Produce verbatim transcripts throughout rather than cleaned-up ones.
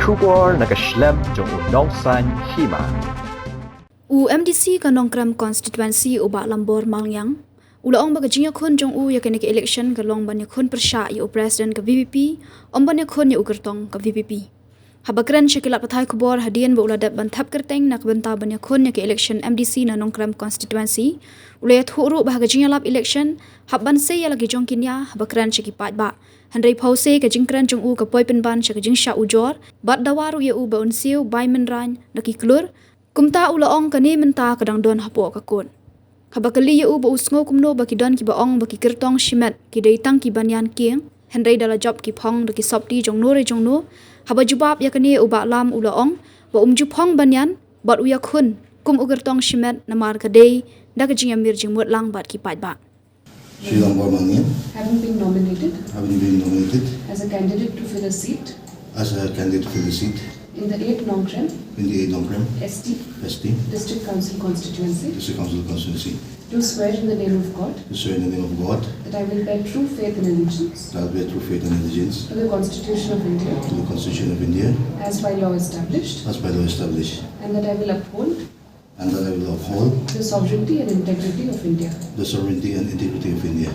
Khubor na ka shlem jong u Nongsaiñ Hima. U M D C ka Nongkrem Constituency u Bah Lambor Malngiang u la ong ba ka jingïakhun jong u ïa kane ka election ka long ban ïakhun pyrshah ïa u president ka V P P, ym ban ïakhun ïa u kyrtong ka V P P. Haba kren sha ki lad pathai khubor hadien ba u la dep ban thep kyrteng na ka bynta ban ïakhun ïa ka election M D C na Nongkrem Constituency, u la ïathuh ruh ba ha ka jingïalap election hap ban sei ïa la ki jong ki nia haba kren sha ki paidbah. Hynrei phewse ka jingkren jong u ka poi pynban sha ka jingshah ujor bad dawa ruh ïa u ba un siew bai mynraiñ na ki klur. Kumta u la ong kane mynta ka dang don hapoh ka kot. Haba kylli ïa u ba u sngew kumno ba ki don kiba ong ba ki kyrtong shimet ki dei tang ki banïan kieng, hynrei da la jop ki phong da ki sopti jong no re jong no. Haba jubab ïa kane u Bah Lam u la ong ba um ju phong banïan bad u ïakhun kum u kyrtong shimet namar ka dei da ka jingïamir jingmut lang bad ki paidbah. Shri Lambor Malngiang, having been nominated having been nominated as a candidate to fill a seat as a candidate to fill a seat in the eighth Nongkrem in the eighth Nongkrem S T S T District Council Constituency, District Council Constituency, do swear in the name of God, do swear in the name of God that I will bear true faith and allegiance that I will bear true faith and allegiance to the Constitution of India to the Constitution of India as by law established, as by law established, and that I will uphold and that I will uphold the sovereignty and integrity of India. The sovereignty and integrity of India.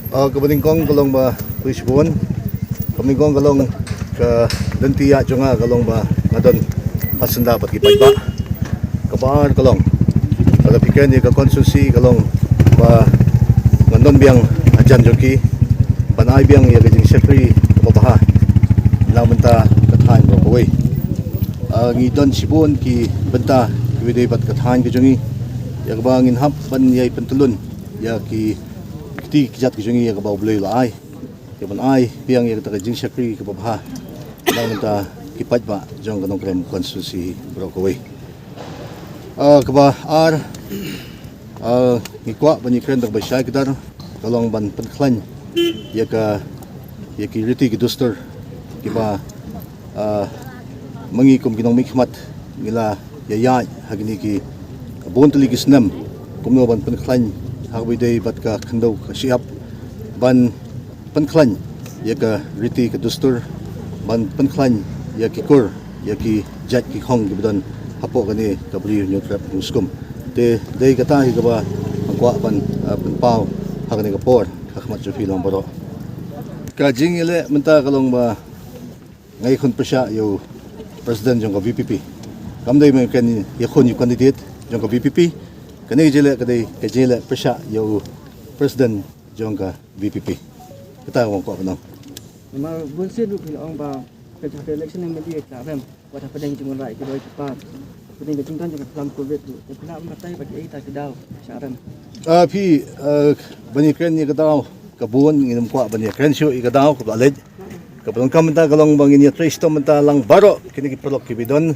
Ah, kaba nyngkong ka long ba, khublei shibun. Kaba nyngkong ka long ka lynti ïa jong nga ka long ba nga don ha syndah bad ki paidbah. Kaba ar ka long, lada phi kren ïa ka constituency ka long ba ngan don biang hajan jong ki ban ai biang ïa ka jingshakri kaba bha na bynta ka thaiñ baroh kawei. Ah, ngi don shibun ki bynta kiba dei bad ka thaiñ ka jong ngi ïa kaba ngin hap ban ïai pyntyllun ïa ki kti ki jait ki jong ngi ïa kaba U Blei u la ai, ïa ban ai biang ïa kata ka jingshakri kaba bha na bynta ki paidbah jong ka Nongkrem constituency baroh kawei. Ah, kaba ar, ah, ngi kwah ban ïakren da kaba shai kdar ka long ban pynkhlaiñ ïa ka, ïa ki riti ki dustur kiba, ah, ma ngi kum ki nongmihkhmat ngi la ïaid ha kine ki bun tylli ki snem, kumno ban pynkhlaiñ ha kaba ïadei bad ka khyndew ka shyiap, ban pynkhlaiñ ïa ka riti ka dustur, ban pynkhlaiñ ïa ki kur, ïa ki jait ki khong kiba don hapoh kane ka Bri Hynñiewtrep Hynñiewskum. Te dei kata hi kaba nga kwah ban, ah, pynpaw ha kane ka por ha khmat jong phi lang baroh. Ka jingïaleh mynta ka long ba nga ïakhun pyrshah ïa u president jong ka V P P. Kam dei ban ïakhun ïa u candidate jong ka V P P. Kane ka jingïaleh ka dei ka jingïaleh pyrshah ïa u president jong ka V P P. Kata ka kwah ban ong. Namar bun sien ruh phi la ong ba ka jaka election M L A ka rem. Wat hapdeng jingwanrah ki doi ki par, hapdeng ka jingdon jong ka khlam covid ruh, te phi la batai ba ki ei ta ki daw sha rem. Ah, phi, ah, ban ïakren ïa ka daw ka bun, ngim kwah ban ïakren shuh ïa ka daw kaba la leit. Kaba donkam mynta ka long ba ngin ïatrei shitom mynta lang baroh kine ki paralok kiba don,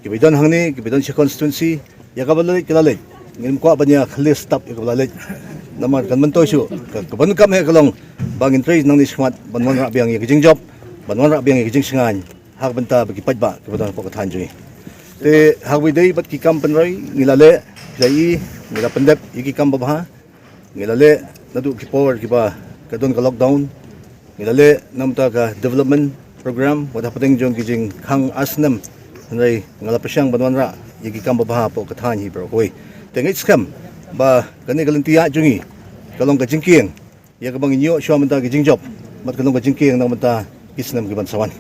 kiba don hangne, kiba don sha constituency. Ïa kaba la leit ka la leit, ngim kwah ban ïa khleh stap ïa kaba la leit. Namar kan myntoi shuh, ka, kaba donkam hi ka long ba ngin trei nangne shakhmat ban wanrah biang ïa ka jingjop, ban wanrah biang ïa ka jingshngaiñ ha ka bynta ba ki paidbah kiba don hapoh ka thaiñ jong ngi. Te ha kaba ïadei bad ki kam pynroi ngi la leh, phi la ïohi, ngi la pyndep ïa ki kam babha. Ngi la leh naduh ki por kiba ka don ka lockdown. Ngi la leh na bynta ka development program wat hapdeng jong ki jingkhang ar snem. Hynrei nga la pyrshang ban wanrah ïa ki kam babha hapoh ka thaiñ hi baroh kawei. Te ngeit skhem ba kane ka lynti ïa jong ngi ka long ka jingkieng ïa kaba ngin ïoh shuwa mynta ki jingjop, bad ka long ka jingkieng na bynta ki snem kiban sa wan.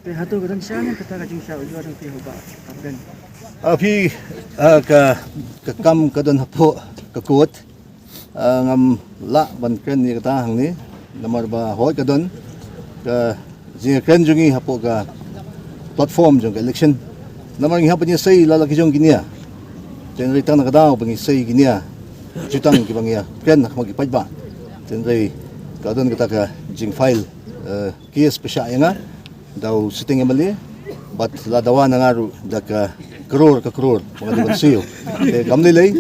Te hato ka dang shah ne kata ka jingshah ujor jong phi haba ka dang? Ah, phi, ah, ka, ka kam ka don hapoh ka kot. Ah, ngam lah ban kren ïa kata hangne namar ba hooid ka don ka jingkren jong ngi hapoh ka platform jong ka election. Namar ngi hap ban ïasei la la ki jong ki nia. Te hynrei tang na ka daw ba ngi sei ki nia, jutang kiba ngi ïakren ha khmat ki paidbah. Te hynrei ka don kata ka jingfile, eh, case pyrshah ïa nga da u sitting M L A, bad la dawa na nga ruh da ka klur ka klur ba nga dei ban siew. Te kam lei lei,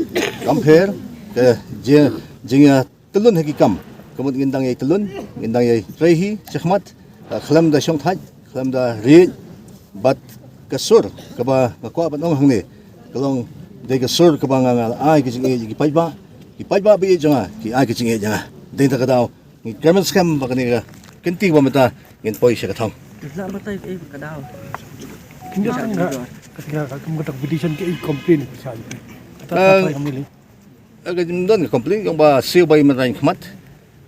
kam pher, ka jing, jingïa tyllun ha ki kam. Ka mut ngin dang ïai tyllun, ngin dang ïai trei hi shakhmat, ah, khlem da shongthait, khlem da riej, bad ka sur kaba nga kwah ban ong hangne ka long dei ka sur kaba nga, nga ai ka jingïeit ïa ki paidbah, Ki paidbah ba ïeit jong nga ki ai ka jingïeit ïa nga. Dei na kata ka daw ngi kyrmen skhem ba kane ka kynti ba mynta ngin poi sha ka thong. Kin ïa tang ka, ka, ka, ka, ka petition ka i complain ka sha. Kata ka, ka, ka, ka, ka, ka jingdon ka complain jong ba siew ba i mynta khmat.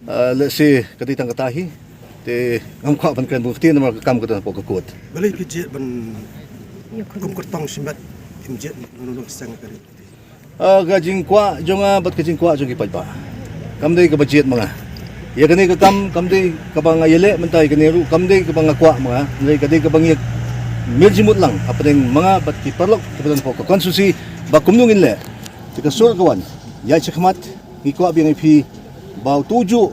Ah, lehse ka dei tang kata hi. Te ngam kwah ban kren bun ktien namar ka kam ka don hapoh ka court. Balei phi jied ban kum kyrtong shimet, phim jied nunu nunu seng ka dei. Ah, ka jingkwah jong nga bad ka jingkwah jong ki paidbah kam dei kaba jied ma nga. Ïa kane ka kam kam dei kaba nga ïaleh mynta, ïa kane ruh kam dei kaba nga kwah ma nga. Hynrei ka dei kaba ngi ïa mir jingmut lang hapdeng ma nga bad ki paralok kiba don hapoh ka constituency ba kumno ngin leh. Te ka sur ka wan ïaid shakhmat, ngi kwah biang ïa phi ba uto u juh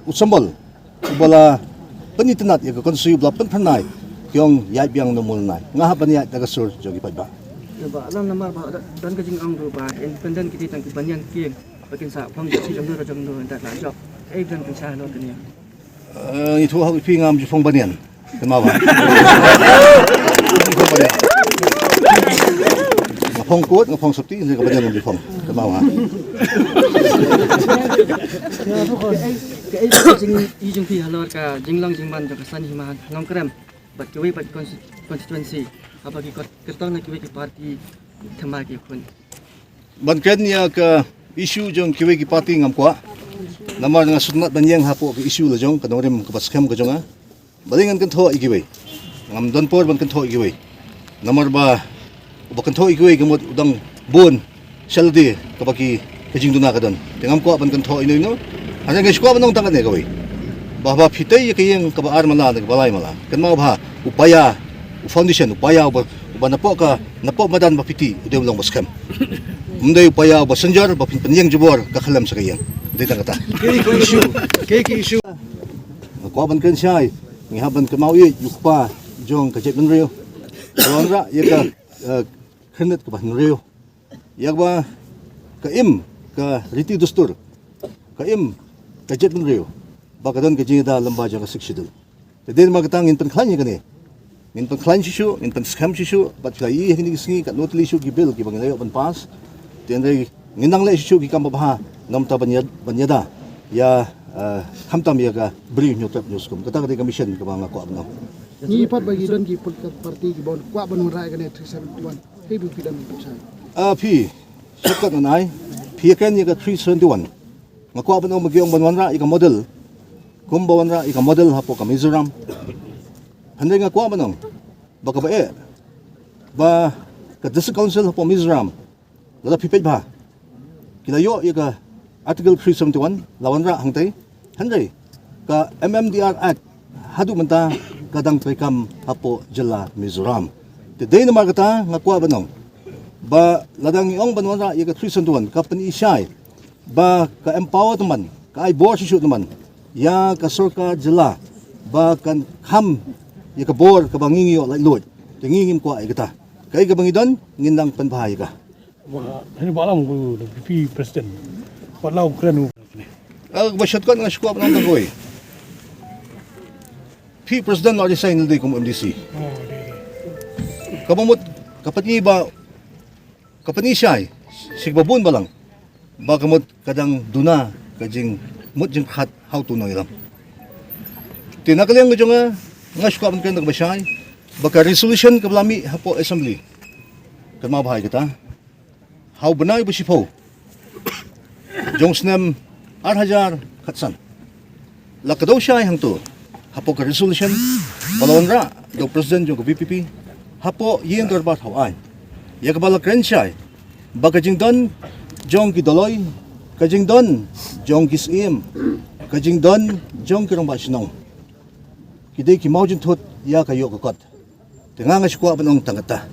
u symbol uba la pynitynnad ïa ka constituency, uba la pynphyrnai, ki ong ïaid biang na u mul nai. Nga hap ban ïaid da ka sur jong ki paidbah. Ïa ba, lam namar ba don ka jingong ruh ba independent ki dei tang ki banïang kieng ba kin sa phong jong ki jong no jong no, da la jop. Ei, don kin sa halor kane. Eh, ngi thuh ha u phi, ngam ju phong banïang. Kynmaw ba. Nga phong kut, nga phong sopti, nga ka banïang ngam ju phong. Kynmaw ba. Ka ei ka jingïohi jong phi halor ka jinglong jingman jong ka saiñ hima Nongkrem bad kiwei pat ki consti-, constituency, haba ki kyrtong na kiwei ki party thymmai ki khun? Ban kren ïa ka issue jong kiwei ki party ngam kwah. Namar nga sngewtynnat ban ïeng hapoh ka issue la jong ka nongrim kaba skhem ka jong nga. Balei ngan kynthoh ïa kiwei? Ngam don por ban kynthoh ïa kiwei. Namar ba uba kynthoh ïa kiwei ka mut u dang bun sha lade kaba ki, ka jingduna ka don. Te ngam kwah ban kynthoh ino ino. Hynrei nga shu kwah ban ong tang kane kawei, ba haba phi tei ïa ka ïing kaba ar mala ne kaba lai mala, kynmaw ba u paia, u foundation, u paia uba, uba napoh ka, napoh madan ba phi tei u dei u long ba skhem. Um dei u paia uba synjor ba phin pynïeng jubor ka khlem sa ka ïing. Dei tang kata. Kaei ka issue? Kaei ka issue? Nga kwah ban kren shai, ngi hap ban kynmaw ïa u kpa jong ka jaitbynriew ba wanrah ïa ka, eh, khyrnit kaba hynriew, ïa kaba ka im ka riti dustur, ka im ka jaitbynriew ba ka don ka jingïada lyngba jong ka Sixth Schedule. Te dei namar kata ngin pynkhlaiñ ïa kane. Ngin pynkhlaiñ shisha, ngin pynskhem shisha, bad phi la ïohi ha kine ki sngi katno tylli shuh ki bill kiba ngin ïoh ban pass. Te hynrei ngin nang leh shisha ki kam babha, namar ban ïa, ban ïada ïa, eh, khamtam ïa ka briew Hynñiewtrep Hynñiewskum. Kata ka dei ka mission kaba nga kwah ban ong. Ngi pat ba ki don ki political party kiba kwah ban wanrah ïa kane three seventy-one. Hei, phi don pynshai. Ah, phi, shortcut ngan ai. Phi ïa kren ïa ka three seventy-one. Nga kwah ban ong ba ki ong ban wanrah ïa ka model, kumba wanrah ïa ka model hapoh ka Mizoram. Hynrei nga kwah ban ong ba kaba eh ba ka District Council hapoh Mizoram, lada phi peit bha, ki la ïoh ïa ka Article three seventy-one, la wanrah hangtei. Hynrei ka M M D R Act haduh mynta ka dang treikam hapoh jylla Mizoram. Te dei namar kata nga kwah ban ong ba lada ngi ong ban wanrah ïa ka three seventy-one, ka pyni shai ba ka empower tymmen, ka ai bor shisha tymmen ïa ka sorkar jylla ba kan kham ïa ka bor kaba ngi ngi ïoh laitluid. Te ngi ngim kwah ïa kata. Kaei kaba ngi don ngin nang pynbha ïa ka. Ba, hani ba lam ku VP president. Ba lam kren u. Ah, ba shortcut nga shu kwah ban ong tang kawei. Phi president la resign dei kum M D C. Kaba mut ka pyni ba, ka pyni shai sha kiba bun balang ba ka mut ka dang duna ka jingmut jingpyrkhat ha uto u nongïalam. Te na ka liang ka jong nga, nga shu kwah ban kren da kaba shai ba ka resolution kaba la mih hapoh assembly, kynmaw bha ïa kata, ha u bnai ba shiphew jong u snem ar hajar khatsan, la kdew shai hangto hapoh ka resolution ba la wanrah da u president jong ka VPP hapoh ïing dorbar ha u aiñ, ïa kaba la kren shai ba ka jingdon jong ki dolloi, ka jingdon jong ki syiem, ka jingdon jong ki rangbah shnong, ki dei ki mawjynthut ïa ka ïoh ka kot. Te nga nga shu kwah ban ong tang kata.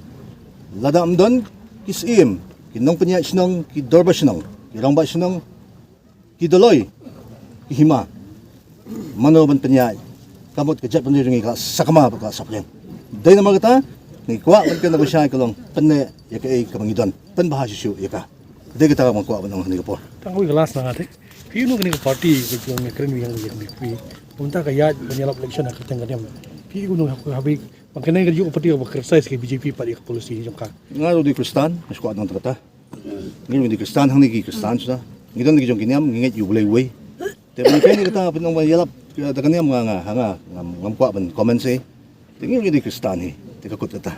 Lada ym don ki syiem, ki nongpynïaid shnong, ki dorbar shnong, ki rangbah shnong, ki dolloi, ki hima, mano ban pynïaid? Ka mut ka jaitbynriew jong ngi ka sakma bad ka saphriang. Dei namar kata ngi kwah ban kren da kaba shai ka long pynneh ïa kaei kaba ngi don, pynbha shisha ïa ka. Dei kata kaba nga kwah ban ong ha kane ka por. Tang kawei ka last na nga te. Phi ïoh kane ka party ka jong ngi kren ïa ka VPP. Kumta ka ïaid ban ïalap election ha ka kyrteng ka niam. Phi ïoh kane ka, ha, ha, ban kane ka ïoh party ba criticize ka BJP pat ïa ka policy jong ka. Nga ruh dei Khristan, nga shu kwah nang kata. Ngi ruh ngi dei Khristan, hangne ki Khristan shuh. Ngi don ki jong ki niam, ngi ngeit ïa U Blei uwei. Te ban ïa kane kata pynban ïalap da ka niam nga, nga, nga ngam, ngam kwah ban comment shuh. Te ngi ruh ngi dei Khristan hi. Te ka kut kata.